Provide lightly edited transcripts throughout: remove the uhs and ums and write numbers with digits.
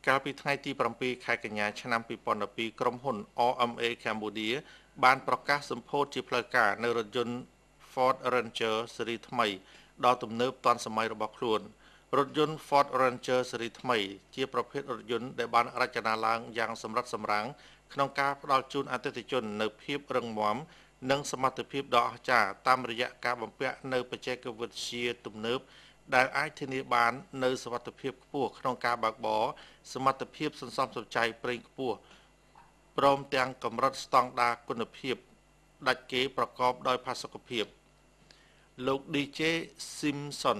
កាលពីថ្ងៃទី7ខែកញ្ញាឆ្នាំ2012ក្រុមហ៊ុន RMA Cambodia បានប្រកាសសម្ពោធជាផ្លូវការនៅរថយន្ត Ford Ranger ស៊េរីថ្មីដ៏ទំនើបទាន់សម័យរបស់ខ្លួនរថយន្ត Ford Ranger ស៊េរីថ្មីជាប្រភេទរថយន្តដែលបានរចនាឡើងយ៉ាងសម្រិតសម្រាំងក្នុងការផ្ដល់ជូនអតិថិជននូវភាពរឹងមាំនិងសមត្ថភាពដ៏អស្ចារ្យតាមរយៈការបំពាក់នូវបច្ចេកវិទ្យាទំនើបដែលអាចធានាបាននូវសុវត្ថិភាពខ្ពស់ក្នុងការបើកបរសមត្ថភាពសន្សំសំចៃប្រេងខ្ពស់ព្រមទាំងកម្រិតស្តង់ដារគុណភាពដាច់គេប្រកបដោយផាសុកភាពលោក DJ Simpson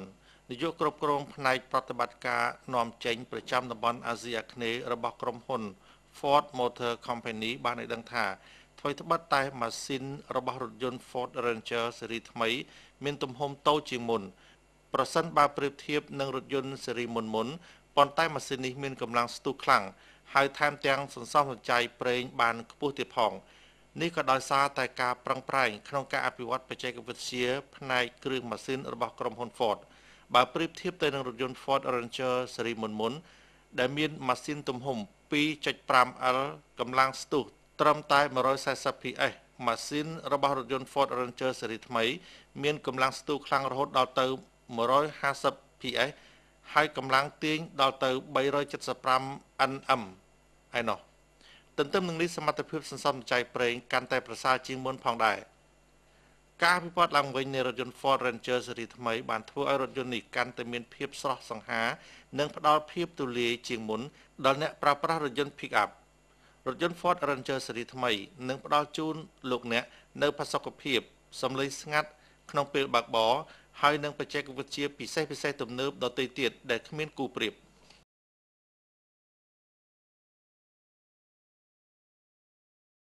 នាយកគ្រប់គ្រងផ្នែកប្រតិបត្តិការនាំចេញប្រចាំតំបន់អាស៊ីអាគ្នេយ៍របស់ក្រុមហ៊ុន Ford Motor Company បានឲ្យដឹងថាថ្វីត្បិតតែម៉ាស៊ីនរបស់រថយន្ត Ford Ranger ស៊េរីថ្មីមានទំហំតូចជាងមុនប្រសិនបើប្រៀបធៀបនឹងរថយន្តស៊េរីមុនៗប៉ុន្តែម៉ាស៊ីននេះមានកម្លាំងស្ទុះខ្លាំងហើយថែមទាំងសន្សំសំចៃប្រេងបានខ្ពស់ទៀតផងនេះក៏ដោយសារតែការប្រឹងប្រែងក្នុងការអភិវឌ្ឍបច្ចេកវិទ្យាផ្នែកគ្រឿងម៉ាស៊ីនរបស់ក្រុមហ៊ុន Ford បើប្រៀបធៀបទៅនឹងរថយន្ត Ford Ranger ស៊េរីមុនៗដែលមានម៉ាស៊ីនទំហំ 2.5L កម្លាំងស្ទុះត្រឹមតែ140 PS ម៉ាស៊ីនរបស់រថយន្ត Ford Ranger ស៊េរីថ្មីមានកម្លាំងស្ទុះខ្លាំងរហូតដល់ទៅ150 PS ហើយកម្លាំងទាញដល់ទៅ375 Nm ឯណោះទន្ទឹមនឹងនេះសមត្ថភាពសន្សំសំចៃប្រេងកាន់តែប្រសើរជាងមុនផងដែរការអភិវឌ្ឍឡើងវិញនៃរថយន្ត Ford Ranger ស៊េរីថ្មីបានធ្វើឲ្យរថយន្តនេះកាន់តែមានភាពស្រស់សង្ហានិងផ្ដល់ភាពទូលាយជាងមុនដល់អ្នកប្រើប្រាស់រថយន្ត Pick-up រថយន្ត Ford Ranger ស៊េរីថ្មីនឹងផ្ដល់ជូនលោកអ្នកនូវផាសុកភាពសម្លេងស្ងាត់ក្នុងពេលបើកបរហើយនឹងបច្ចេកវិទ្យាពិសេសៗទំនើបដទៃទៀតដែលគ្មានគូប្រៀប។